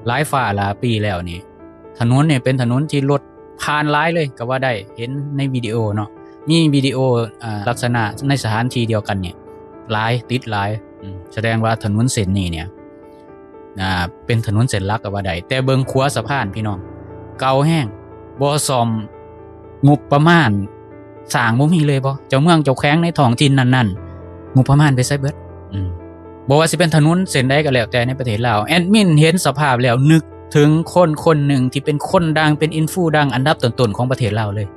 ຫຼາຍຟ້າຫຼາຍປີແລ້ວນີ້ ຖະໜົນນີ້ເປັນຖະໜົນທີ່ລົດຜ່ານຫຼາຍເລີຍກໍວ່າໄດ້ ເຫັນໃນວິດີໂອເນາະ ມີວິດີໂອ ອາ ລັກສະນະໃນສະຖານທີ່ດຽວກັນນີ້ຫຼາຍ ຕິດຫຼາຍ ອາ ສະແດງວ່າຖະໜົນເສັ້ນນີ້ເນຍ ອາ ເປັນຖະໜົນເສັ້ນຫຼັກກໍວ່າໄດ້ ແຕ່ເບິ່ງຂົວສະພານພີ່ນ້ອງ ເກົ່າແຮງ ບໍ່ສ້ອມ ງົບປະມານສ້າງບໍ່ມີເລີຍບໍ? ເຈົ້າເມືອງເຈົ້າແຂວງໃນທ້ອງຖິ່ນນັ້ນໆ ງົບປະມານໄປໃສເບິດ? ອືມ ບໍ່ວ່າຊິເປັນຖະໜົນເສັ້ນໃດກໍແລ້ວແຕ່ໃນປະເທດລາວ ແອດມິນເຫັນສະພາບແລ້ວນຶກເຖິງຄົນຄົນໜຶ່ງທີ່ເປັນຄົນດັງ ເປັນອິນຟູດັງອັນດັບຕົ້ນໆຂອງປະເທດລາວເລີຍ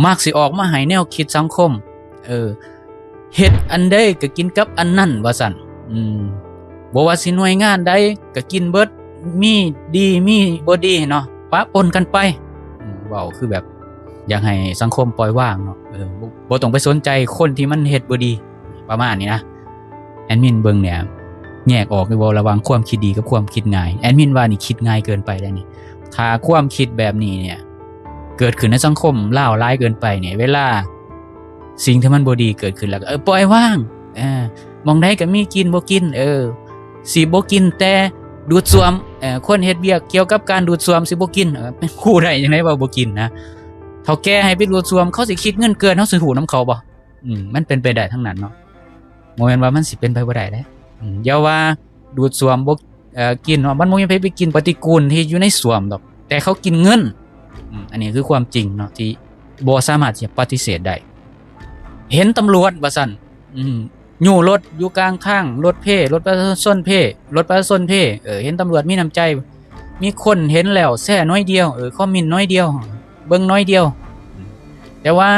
ມັກຊິອອກມາໃຫ້ແນວຄິດສັງຄົມ ເອີ ເຮັດອັນໃດກໍກິນກັບອັນນັ້ນວ່າຊັ້ນ ອືມ ບໍ່ວ່າຊິໜ່ວຍງານໃດກໍກິນເບິດ ມີດີມີບໍ່ດີເນາະ ປະປົນກັນໄປ ອືມ ເວົ້າຄືແບບຢາກໃຫ້ສັງຄົມປ່ອຍວາງເນາະ ເອີ ບໍ່ ບໍ່ຕ້ອງໄປສົນໃຈຄົນທີ່ມັນເຮັດບໍ່ດີ ປະມານນີ້ນະ ແອດມິນເບິ່ງເນຍ ແຍກອອກຢູ່ບໍ່ລະຫວ່າງຄວາມຄິດດີກັບຄວາມຄິດງ່າຍ? ແອດມິນວ່ານີ້ຄິດງ່າຍເກີນໄປແລ້ວນີ້ ຖ້າຄວາມຄິດແບບນີ້ເນຍ ເກີດຂຶ້ນໃນສັງຄົມລາວຫຼາຍເກີນໄປນີ້ ເວລາສິ່ງທີ່ມັນບໍ່ດີເກີດຂຶ້ນແລ້ວກໍ ເອີ ປ່ອຍວາງ ເອີ ໝ່ອງໃດກໍມີກິນບໍ່ກິນ ເອີ ຊິບໍ່ກິນແຕ່ດູດສ້ວມ ເອີ ຄົນເຮັດວຽກກ່ຽວກັບການດູດສ້ວມຊິບໍ່ກິນ ເອີ ຮູ້ໄດ້ຈັ່ງໃດວ່າບໍ່ກິນນະ? ເຖົ້າແກ່ໃຫ້ໄປດູດສ້ວມ ເຂົາຊິຄິດເງິນເກີນ ເຮົາຊິຮູ້ນຳເຂົາບໍ່? ອືມ ມັນເປັນໄປໄດ້ທັງນັ້ນເນາະ ບໍ່ແມ່ນວ່າມັນຊິເປັນໄປບໍ່ໄດ້ເດ້ ອືມ ຢ່າວ່າດູດສ້ວມບໍ່ ເອີ ກິນເນາະ ມັນບໍ່ມີໃຜໄປກິນປະຕິກູນທີ່ຢູ່ໃນສ້ວມດອກ ແຕ່ເຂົາກິນເງິນ ອືມ ອັນນີ້ຄືຄວາມຈິງເນາະ ທີ່ບໍ່ສາມາດທີ່ຈະປະຕິເສດໄດ້ ເຫັນຕຳຫຼວດວ່າຊັ້ນ ອືມ ຍູ້ລົດຢູ່ກາງທາງ ລົດເພ ລົດປະຊາຊົນເພ ລົດປະຊາຊົນເພ ເອີ ເຫັນຕຳຫຼວດມີນ້ຳໃຈ ມີຄົນເຫັນແລ້ວແຊໜ້ອຍດຽວ ເອີ ຄອມເມັນໜ້ອຍດຽວ ເບິ່ງໜ້ອຍດຽວ ແຕ່ວ່າ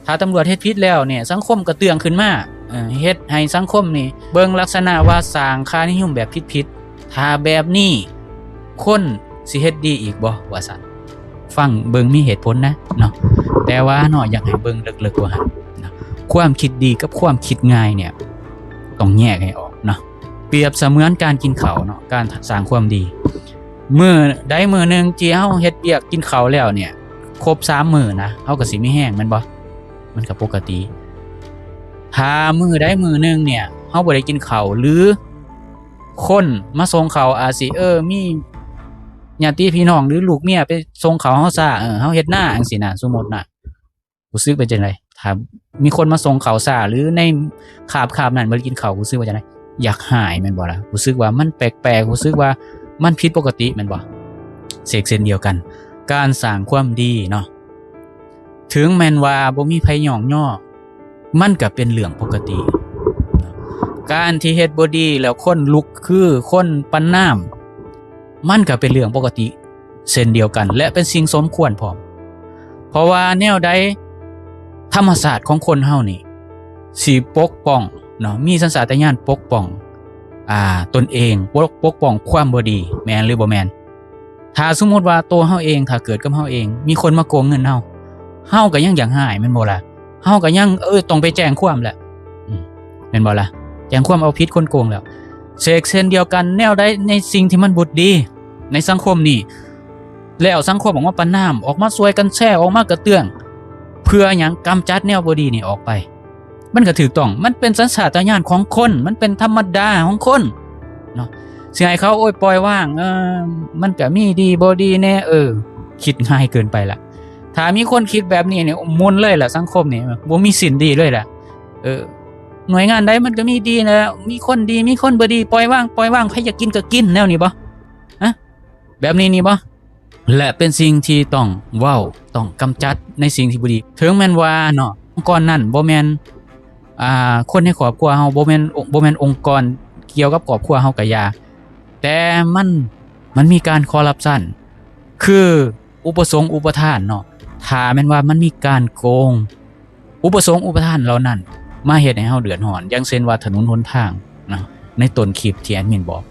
ຖ້າຕຳຫຼວດເຮັດຜິດແລ້ວນີ້ ສັງຄົມກໍເຕືອງຂຶ້ນມາ ເອີ ເຮັດໃຫ້ສັງຄົມນີ້ເບິ່ງລັກສະນະວ່າສ້າງຄ່ານິຍົມແບບຜິດໆ ຖ້າແບບນີ້ຄົນຊິເຮັດດີອີກບໍ່ ວ່າຊັ້ນ. ຟັງເບິ່ງມີເຫດຜົນນະເນາະ ແຕ່ວ່າເນາະ ຢາກໃຫ້ເບິ່ງເລິກໆກວ່າຫັ້ນນະ ຄວາມຄິດດີກັບຄວາມຄິດງ່າຍເນຍ ຕ້ອງແຍກໃຫ້ອອກເນາະ. ປຽບສະເໝືອນການກິນເຂົ້າເນາະ ການສ້າງຄວາມດີ ມື້ໃດມື້ໜຶ່ງທີ່ເຮົາເຮັດວຽກກິນເຂົ້າແລ້ວເນຍ ຄົບສາມມື້ນະ ເຮົາກໍຊິມີແຮງແມ່ນບໍ່? ມັນກໍປົກກະຕິ. ຖ້າມື້ໃດມື້ໜຶ່ງເນຍ ເຮົາບໍ່ໄດ້ກິນເຂົ້າ ຫຼື ຄົນມາສົ່ງເຂົ້າ ອາດຊິ ເອີ ມີຍາດຕິພີ່ນ້ອງ ຫຼື ລູກເມຍໄປສົ່ງເຂົ້າເຮົາຊ້າ ເອີ ເຮົາເຮັດນາ ຈັ່ງຊີ້ນະ ສົມມຸດນະ ຮູ້ສຶກເປັນຈັ່ງໃດ? ຖ້າມີຄົນມາສົ່ງເຂົ້າຊ້າ ຫຼື ໃນຄາບ ຄາບນັ້ນບໍ່ໄດ້ກິນເຂົ້າ ຮູ້ສຶກວ່າຈັ່ງໃດ? ຢາກຮ້າຍແມ່ນບໍ່ລະ? ຮູ້ສຶກວ່າມັນແປກໆ ຮູ້ສຶກວ່າມັນຜິດປົກກະຕິແມ່ນບໍ່? ເຊັ່ນ ເຊັ່ນດຽວກັນ ການສ້າງຄວາມດີເນາະ ເຖິງແມ່ນວ່າບໍ່ມີໃຜຍ້ອງຍໍ ມັນກໍເປັນເລື່ອງປົກກະຕິ. ການທີ່ເຮັດບໍ່ດີແລ້ວຄົນລຸກຄືຄົນປະນາມ ມັນກໍເປັນເລື່ອງປົກກະຕິເຊັ່ນດຽວກັນ ແລະ ເປັນສິ່ງສົມຄວນພ້ອມ. ເພາະວ່າແນວໃດ ທຳມະຊາດຂອງຄົນເຮົານີ້ ຊິປົກປ້ອງເນາະ ມີສັນຊາດຕະຍານປົກປ້ອງ ອ່າ ຕົນເອງ ປົກ ປົກປ້ອງຄວາມບໍ່ດີ ແມ່ນຫຼືບໍ່ແມ່ນ? ຖ້າສົມມຸດວ່າໂຕເຮົາເອງ ຖ້າເກີດກັບເຮົາເອງ ມີຄົນມາໂກງເງິນເຮົາ ເຮົາກໍຍັງຢາກຮ້າຍແມ່ນບໍ່ລະ? ເຮົາກໍຍັງ ເອີ ຕ້ອງໄປແຈ້ງຄວາມແຫຼະ ອືມ ແມ່ນບໍ່ລະ? ແຈ້ງຄວາມເອົາຜິດຄົນໂກງແລ້ວ. ເຊັ່ນ ເຊັ່ນດຽວກັນ ແນວໃດໃນສິ່ງທີ່ມັນບໍ່ດີໃນສັງຄົມນີ້ ແລ້ວສັງຄົມອອກມາປະນາມ ອອກມາຊ່ວຍກັນແຊ ອອກມາກະເຕືອງ ເພື່ອຫຍັງ? ກຳຈັດແນວບໍ່ດີນີ້ອອກໄປ. ມັນກໍຖືກຕ້ອງ ມັນເປັນສັນຊາດຕະຍານຂອງຄົນ ມັນເປັນທຳມະດາຂອງຄົນເນາະ ຊິໃຫ້ເຂົາ ໂອ້ຍ ປ່ອຍວາງ ເອີ ມັນກໍມີດີບໍ່ດີແດ່ ເອີ ຄິດງ່າຍເກີນໄປລະ. ຖ້າມີຄົນຄິດແບບນີ້ນີ້ ໝຸ່ນເລີຍລະ ສັງຄົມນີ້ ບໍ່ມີສິ້ນດີເລີຍລະ ເອີ ໜ່ວຍງານໃດມັນກໍມີດີແຫຼະ ມີຄົນດີ ມີຄົນບໍ່ດີ ປ່ອຍວາງ ປ່ອຍວາງ ໃຜຢາກກິນກໍກິນ ແນວນີ້ບໍ່? ຮະ ແບບນີ້ນີ້ບໍ່? ແລະ ເປັນສິ່ງທີ່ຕ້ອງເວົ້າ ຕ້ອງກຳຈັດໃນສິ່ງທີ່ບໍ່ດີ. ເຖິງແມ່ນວ່າເນາະ ອົງກອນນັ້ນບໍ່ແມ່ນ ອ່າ ຄົນໃນຄອບຄົວເຮົາ ບໍ່ແມ່ນ ບໍ່ແມ່ນອົງກອນກ່ຽວກັບຄອບຄົວເຮົາກໍຢ່າ ແຕ່ມັນ ມັນມີການຄໍຣັບຊັນ ຄືອຸປະສົງອຸປະທານເນາະ ຖ້າແມ່ນວ່າມັນມີການໂກງ ອຸປະສົງອຸປະທານເຫຼົ່ານັ້ນ ມາເຮັດໃຫ້ເຮົາເດືອດຮ້ອນ ຢ່າງເຊັ່ນວ່າຖະໜົນຫົນທາງເນາະ ໃນຕົ້ນຄລິບທີ່ແອດມິນບອກ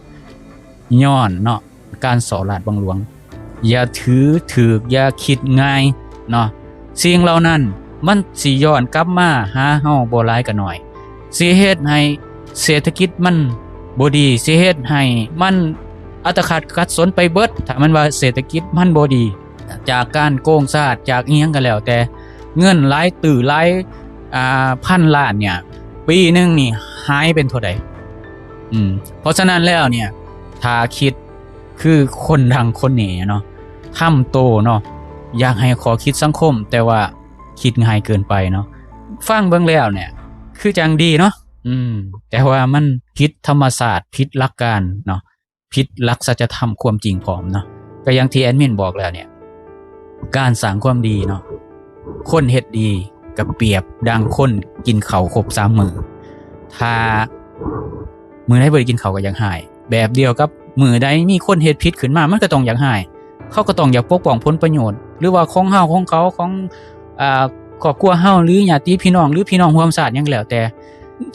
ຍ້ອນເນາະ ການສໍ້ລາດບັງຫຼວງ. ຢ່າຖືຖືກ ຢ່າຄິດງ່າຍເນາະ ສິ່ງເຫຼົ່ານັ້ນມັນຊິຍ້ອນກັບມາຫາເຮົາບໍ່ຫຼາຍກໍໜ້ອຍ ຊິເຮັດໃຫ້ເສດຖະກິດມັນບໍ່ດີ ຊິເຮັດໃຫ້ມັນອັດຕະຂັດຂັດສົນໄປເບິດ ຖ້າແມ່ນວ່າເສດຖະກິດມັນບໍ່ດີ ຈາກການໂກງຊາດ ຈາກອີ່ຫຍັງກໍແລ້ວແຕ່ ເງິນຫຼາຍຕື້ຫຼາຍ ອ່າ ພັນລ້ານເນຍ ປີໜຶ່ງນີ້ຫາຍເປັນເທົ່າໃດ? ອືມ ເພາະສະນັ້ນແລ້ວເນຍ ຖ້າຄິດ ຄືຄົນດັ່ງຄົນນີ້ເນາະ ທຳໂຕເນາະ ຢາກໃຫ້ຂໍ້ຄິດສັງຄົມ ແຕ່ວ່າຄິດງ່າຍເກີນໄປເນາະ. ຟັງເບິ່ງແລ້ວເນຍ ຄືຈັ່ງດີເນາະ ອືມ ແຕ່ວ່າມັນຜິດທຳມະຊາດ ຜິດຫຼັກການເນາະ ຜິດຫຼັກສັດຈະທຳຄວາມຈິງພ້ອມເນາະ. ກໍຢ່າງທີ່ແອດມິນບອກແລ້ວເນຍ ການສ້າງຄວາມດີເນາະ ຄົນເຮັດດີກໍປຽບດັ່ງຄົນກິນເຂົ້າຄົບສາມມື້. ຖ້າມື້ໃດບໍ່ໄດ້ກິນເຂົ້າກໍຢາກຮ້າຍ. ແບບດຽວກັບມື້ໃດມີຄົນເຮັດຜິດຂຶ້ນມາ ມັນກໍຕ້ອງຢາກຮ້າຍ. ເຂົາກໍຕ້ອງຢາກປົກປ້ອງຜົນປະໂຫຍດ ຫຼືວ່າຂອງເຮົາ ຂອງເຂົາ ຂອງ ອ່າ ຄອບຄົວເຮົາ ຫຼືຍາດຕິພີ່ນ້ອງ ຫຼືພີ່ນ້ອງຮ່ວມຊາດຫຍັງກໍແລ້ວແຕ່.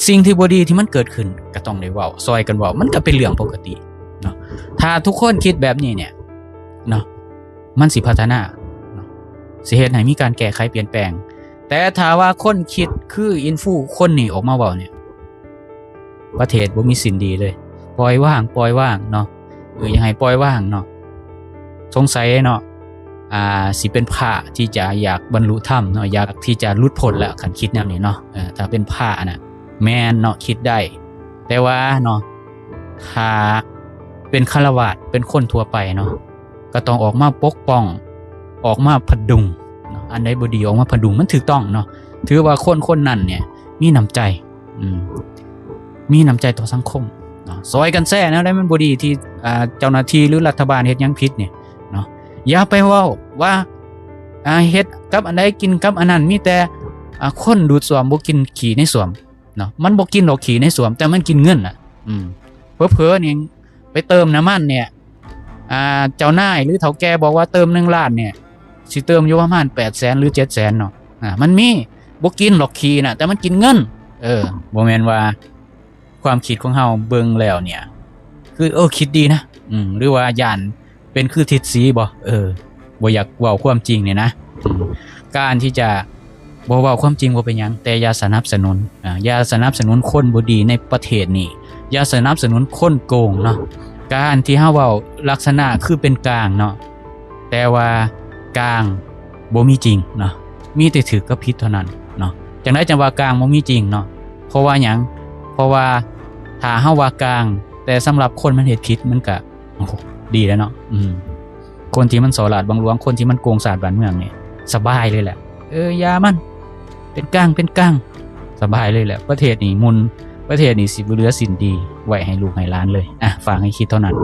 ສິ່ງທີ່ບໍ່ດີທີ່ມັນເກີດຂຶ້ນກໍຕ້ອງໄດ້ເວົ້າ ຊ່ອຍກັນເວົ້າ ມັນກໍເປັນເລື່ອງປົກກະຕິເນາະ. ຖ້າທຸກຄົນຄິດແບບນີ້ເນຍເນາະ ມັນຊິພັດທະນາເນາະ ຊິເຮັດໃຫ້ມີການແກ້ໄຂປ່ຽນແປງ. ແຕ່ຖ້າວ່າຄົນຄິດຄືອິນຟູຄົນນີ້ອອກມາເວົ້າເນຍ ປະເທດບໍ່ມີສິ້ນດີເລີຍ. ປ່ອຍວາງ ປ່ອຍວາງເນາະ ເອີ ຢາກໃຫ້ປ່ອຍວາງເນາະ. ສົງໄສເນາະ ອ່າ ຊິເປັນພະທີ່ຈະຢາກບັນລຸທຳເນາະ ຢາກທີ່ຈະຫຼຸດພົ້ນແລ້ວ ຄັນຄິດແນວນີ້ເນາະ. ເອີ ຖ້າເປັນພະນະ ແມ່ນເນາະ ຄິດໄດ້. ແຕ່ວ່າເນາະ ຖ້າເປັນຄາລະວາດ ເປັນຄົນທົ່ວໄປເນາະ ກໍຕ້ອງອອກມາປົກປ້ອງ ອອກມາພະດຸງເນາະ. ອັນໃດບໍ່ດີອອກມາພະດຸງ ມັນຖືກຕ້ອງເນາະ. ຖືວ່າຄົນຄົນນັ້ນເນຍມີນ້ຳໃຈ ອືມ ມີນ້ຳໃຈຕໍ່ສັງຄົມເນາະ. ຊ່ອຍກັນແຊແນວໃດມັນບໍ່ດີທີ່ ອ່າ ເຈົ້າໜ້າທີ່ ຫຼື ລັດຖະບານເຮັດຫຍັງຜິດນີ້ເນາະ ຢ່າໄປເວົ້າວ່າ ອ່າ ເຮັດກັບອັນໃດ ກິນກັບອັນນັ້ນ. ມີແຕ່ ອ່າ ຄົນດູດສ້ວມບໍ່ກິນຂີ້ໃນສ້ວມເນາະ ມັນບໍ່ກິນດອກຂີ້ໃນສ້ວມ ແຕ່ມັນກິນເງິນນະ. ອືມ ເຜີໆນີ້ໄປເຕີມນ້ຳມັນເນຍ ອ່າ ເຈົ້ານາຍ ຫຼື ເຖົ້າແກ່ບອກວ່າເຕີມໜຶ່ງລ້ານເນຍ ຊິເຕີມຢູ່ປະມານແປດແສນ ຫຼື ເຈັດແສນເນາະ. ອ່າ ມັນມີ ບໍ່ກິນດອກຂີ້ນະ ແຕ່ມັນກິນເງິນ. ເອີ ບໍ່ແມ່ນວ່າຄວາມຄິດຂອງເຮົາເບິ່ງແລ້ວເນຍ ຄື ເອີ ຄິດດີນະ ອືມ ຫຼືວ່າຢ້ານເປັນຄືທິດສີບໍ? ເອີ ບໍ່ຢາກເວົ້າຄວາມຈິງນີ້ນະ. ອືມ ການທີ່ຈະບໍ່ເວົ້າຄວາມຈິງບໍ່ເປັນຫຍັງ ແຕ່ຢ່າສະໜັບສະໜູນ ອ່າ ຢ່າສະໜັບສະໜູນຄົນບໍ່ດີໃນປະເທດນີ້ ຢ່າສະໜັບສະໜູນຄົນໂກງເນາະ. ການທີ່ເຮົາເວົ້າລັກສະນະຄືເປັນກາງເນາະ ແຕ່ວ່າກາງບໍ່ມີຈິງເນາະ ມີແຕ່ຖືກກັບຜິດເທົ່ານັ້ນເນາະ. ຈັ່ງໃດຈັ່ງວ່າກາງບໍ່ມີຈິງເນາະ ເພາະວ່າຫຍັງ? ເພາະວ່າຖ້າເຮົາວ່າກາງ ແຕ່ສຳລັບຄົນມັນເຮັດຜິດ ມັນກະ ໂອ້ໂຫ ດີແລ້ວເນາະ. ອືມ ຄົນທີ່ມັນສໍ້ລາດບັງຫຼວງ ຄົນທີ່ມັນໂກງຊາດບ້ານເມືອງນີ້ ສະບາຍເລີຍແຫຼະ. ເອີ ຢ່າມັນ ເປັນກາງ ເປັນກາງ ສະບາຍເລີຍແຫຼະ. ປະເທດນີ້ໝຸ່ນ ປະເທດນີ້ຊິບໍ່ເຫຼືອສິ່ງດີໄວ້ໃຫ້ລູກໃຫ້ຫຼານເລີຍ. ອ່ະ ຝາກໃຫ້ຄິດເທົ່ານັ້ນ.